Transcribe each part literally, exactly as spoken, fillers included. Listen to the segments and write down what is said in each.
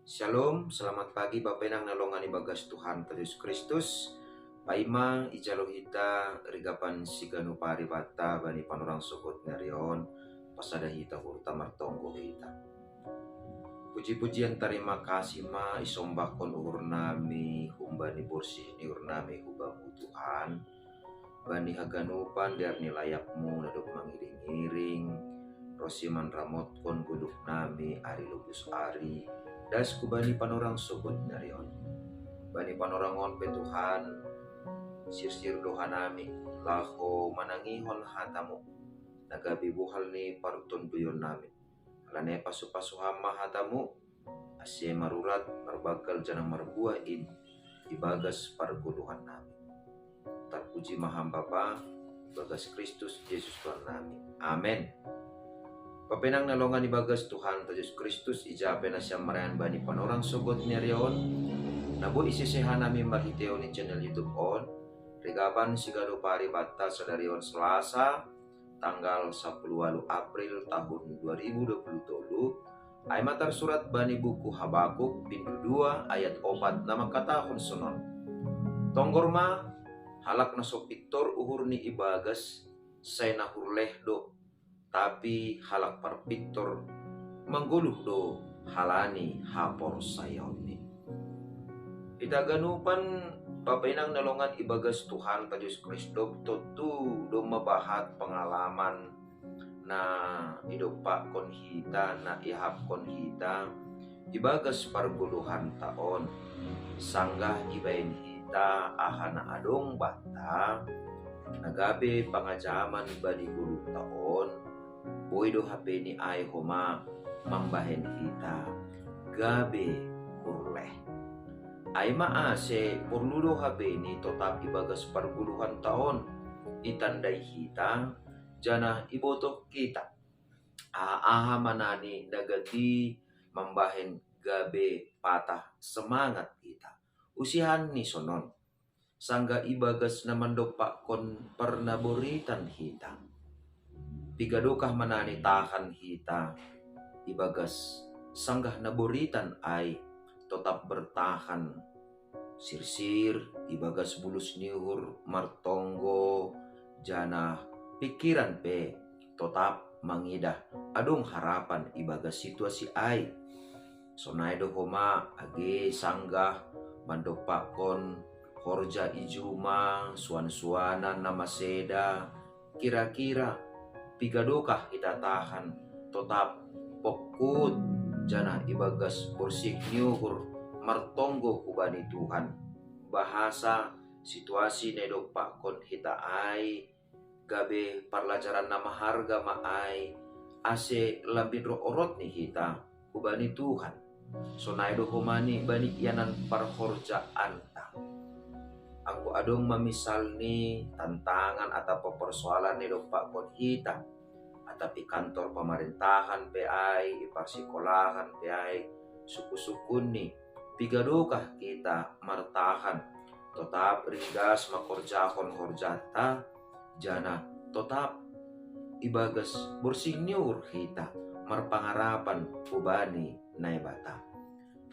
Shalom, selamat pagi Bapenang na longan ibagas Tuhanta Jesus Kristus. Paima ijalo hita rigapan siganu paribata bani panorang sogot nerion, pasada hita hurta martonggo hita. Puji-pujian tarima kasih ma isombahkon uhur nami humbani borsih ni uhur nami hubamu Tuhan, bani haganupan dear ni layakmu na dob mangiring-iring, ro simanramotkon goduk nami ari lobus ari, das kubani panorang sogot nerion. Bani panorang on pe Tuhan, sirsir do hanami, laho manangihon hatamu, na gabe buhal ni partonduyon nami. Alane pasu-pasu hama hatamu, ase marurat, marbanggal janah marbuah in ibagas pargoluhan nami. Tarpuji ma Ham Bapa, ibagas Kristus Jesus Tuhan nami. Amen. Papenang na longan ibagas Tuhanta Jesus Kristus, ija pe nasiam marayan bani panorang sogot nerion, na boi isese hanami marhiteion ni channel YouTube on, rigapan siganu paribata sadarion Selasa, tanggal sapuluh walu April tahun dua ribu dua puluh tolu, ai ma tarsurat bani buku Habakuk bindu dua ayat opat na mangkatahon sonon. Tonggor ma, halak na so pintor uhurni ibagas, sai na hurleh do, tapi halak parpintor manggoluh do halani haporsayaonni. Hita ganupan Bapenang na longan ibagas Tuhanta Jesus Kristus tontu domma bahat pengalaman na idompakkon hita, na iahapkon hita ibagas pargoluhanta on, sanggah ibahen hita aha na adong banta, na gabe pangajaman bani goluhta on, boi do hapeni ai homa mambahen hita gabe hurleh. Ai ma ase porlu do hapeni totap ibagas pargoluhanta on itandai hita, janah ibotoh hita aha-aha manani na gati mambahen gabe patah semangat hita. Usihanni sonon, sanggah ibagas na mandompakkon parnaboritan hita. Piga dokah manani tahan hita ibagas sanggah naboritan ai totap bertahan sirsir ibagas bulus ni uhur martonggo, janah pingkiran pe totap mangidah adong harapan ibagas situasi ai. Sonai do homa age sanggah mandompakkon horja i juma, suan-suanan na maseda, kira-kira piga dokah hita tahan totap pongkut janah ibagas borsih ni uhur martonggo hubani Tuhan. Bahasa situasi na idompakkon hita ai gabe parlajaran na maharga ma ai, ase lambin roh orot ni hita hubani Tuhan. Sonai do homa ni bani ianan parhorjaanta. Anggo adong ma misalni tantangan atap persoalan na idompakkon hita, atap i kantor pamarentahan pe ai, i parsikolahan pe ai, sungkun-sungkunni, piga dokah hita martahan, totap ringgas mangkorjahon horjanta, janah totap ibagas borsih ni uhur hita marpangarapan hubani Naibata.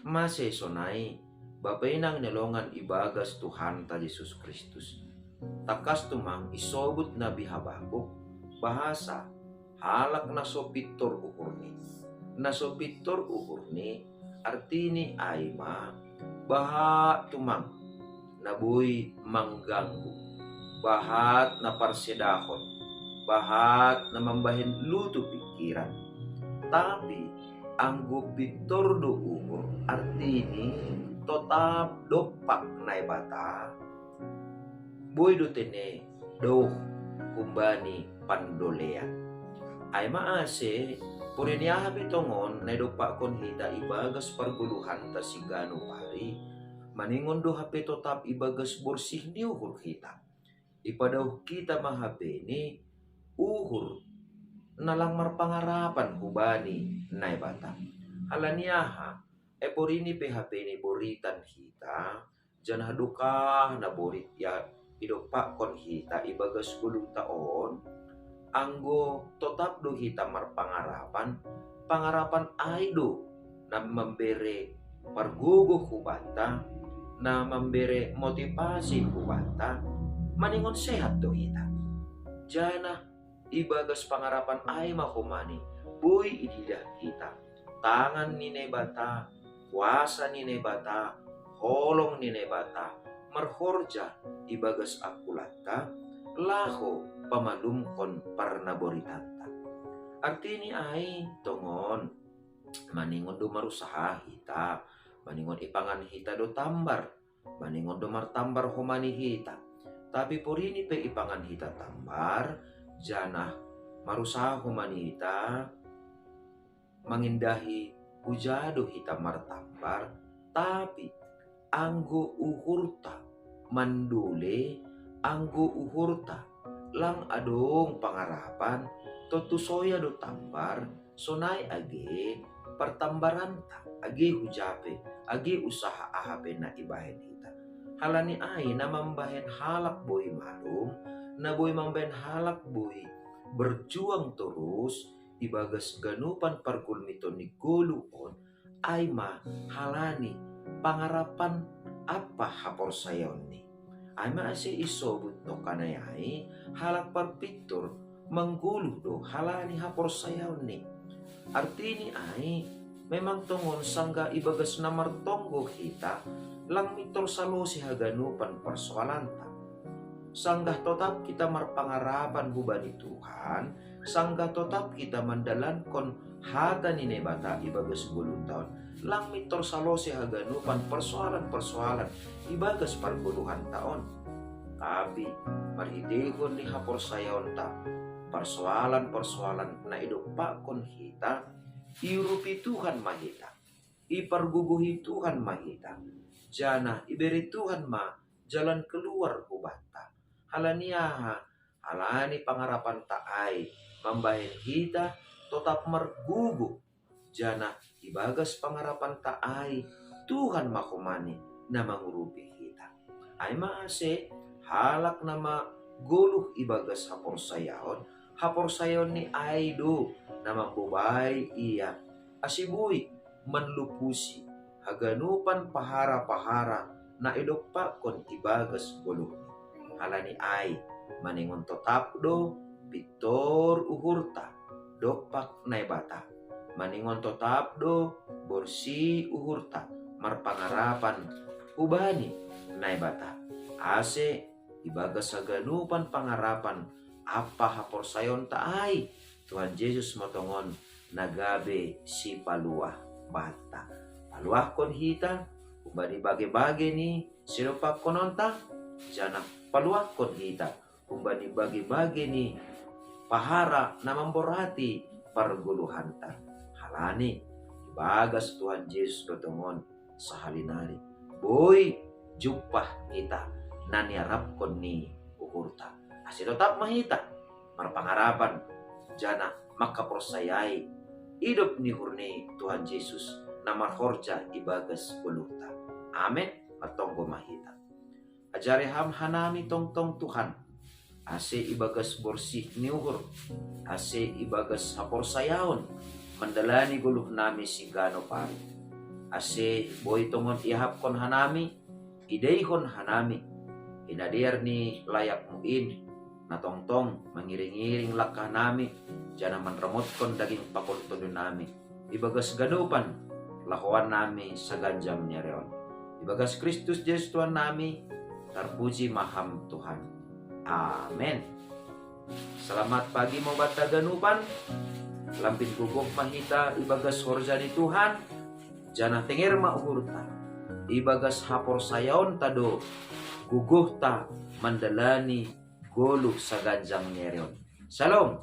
Mase sonai, Bapenang na longan ibagas Tuhanta Jesus Kristus. Tangkas tumang isobut Nabi Habakuk, bahasa halak na so pintor uhurni. Na so pintor uhurni, artini ai ma, bahat tumang na boi mangganggu, bahat na parsedahon, bahat na mambahen lutu pingkiran. Tapi anggo pintor do uhur, artini totap dompak Naibata, boi do tene daoh humbani pandolean. Ai ma ase, porini aha pe tongon na idompakkon hita ibagas pargoluhanta siganup ari, maningon do hape totap ibagas borsih ni uhur hita. Ipadaoh hita ma hapeni uhur na lang marpangarapan hubani Naibata. Halani aha? Ai porini pe hapeni boritan hita, janah dokah na borit ia idompakkon hita ibagas goluhta on, anggo totap do hita marpangarapan, pangarapan ai do na mambere pargogoh hubanta, na mambere motivasi hubanta, maningon sehat do hita. Janah ibagas pangarapan ai ma homa ni boi ididah hita tangan ni Naibata, kuasa ni Naibata, holong ni Naibata marhorja ibagas angkulanta, laho pamalumkon parnaboritanta. Artini ai tongon, maningon do marusaha hita, maningon ipangan hita do tambar, maningon do martambar homa ni hita. Tapi porini pe ipangan hita tambar, janah marusaha homa ni hita mangindahi huja do hita martambar, tapi anggo uhurta mandole, anggo uhurta lang adong pangarapan, tontu soya do tambar, sonai age partambaranta, age huja pe, age usaha aha pe na ibahen hita. Halani ai na mambahen halak boi malum, na boi mambahen halak boi berjuang torus ibagas ganupan pargulmiton ni goluh on, ai ma halani pangarapan ampa haporsayaonni. Ai ma ase isobut tongkanai ai, halak parpintor manggoluh do halani haporsayaonni. Artini ai, memang tongon sanggah ibagas na martonggo hita, lang mintor salose haganupan parsoalanta. Sanggah totap hita marpangarapan hubani Tuhan, sanggah totap hita mandalankon hata ni Naibata ibagas goluhta on, lang mintor salose haganupan parsoalan-parsoalan ibagas pargoluhanta on. Tapi marhiteihon ni haporsayaonta, parsoalan-parsoalan na idompakkon hita, iurupi Tuhan ma hita, ipargogohi Tuhan ma hita, janah ibere Tuhan ma jalan keluar hubanta. Halani aha? Halani pangarapanta ai mambahen hita totap margogoh, janah ibagas pangarapanta ai Tuhan ma homa ni na mangurupi hita. Ai ma ase halak na magoluh ibagas haporsayaon, haporsayaonni ai do na mambobai ia, ase boi manlupusi haganupan pahara-pahara na idompakkon ibagas goluhni. Halani ai, maningon totap do pintor uhurta dompak Naibata, maningon totap do borsi uhurta marpangarapan hubani Naibata, ase ibagas haganupan pangarapan ampa haporsayaonta ai, Tuhan Jesus ma tongon na gabe sipaluah banta. Paluahkon hita humbani bage-bage ni sidompakkononta, janah paluahkon hita humbani bage-bage ni pahara na mamborhati pargoluhanta. Halani ibagas Tuhan Jesus do tongon sahali nari boi jumpah hita na niarapkon ni uhurta. Ase totap ma hita marpangarapan, janah mangkaporsayai idop ni uhur ni Tuhan Jesus na marhorja ibagas goluhta. Amen. Martonggo ma hita. Ajari ham hanami tongtong Tuhan, ase ibagas borsih ni uhur, ase ibagas haporsayaon mandalani goluhnami siganup ari. Ase boi tongon iahapkon hanami, ideihon hanami hinadear ni layakmu in, na tongtong mangiring-iring langkahnami, janah manramotkon daging pakon tondunami ibagas ganupan lahoannami saganjang ni ari on. Ibagas Kristus Jesus Tuhannami, tarpuji ma ham Tuhan. Amen. Selamat pagi ma banta ganupan. Lambin gogoh ma hita ibagas horja ni Tuhan, janah tenger ma uhurta, ibagas haporsayaonta do gogohta mandalani goluh saganjang ni ari on. Shalom.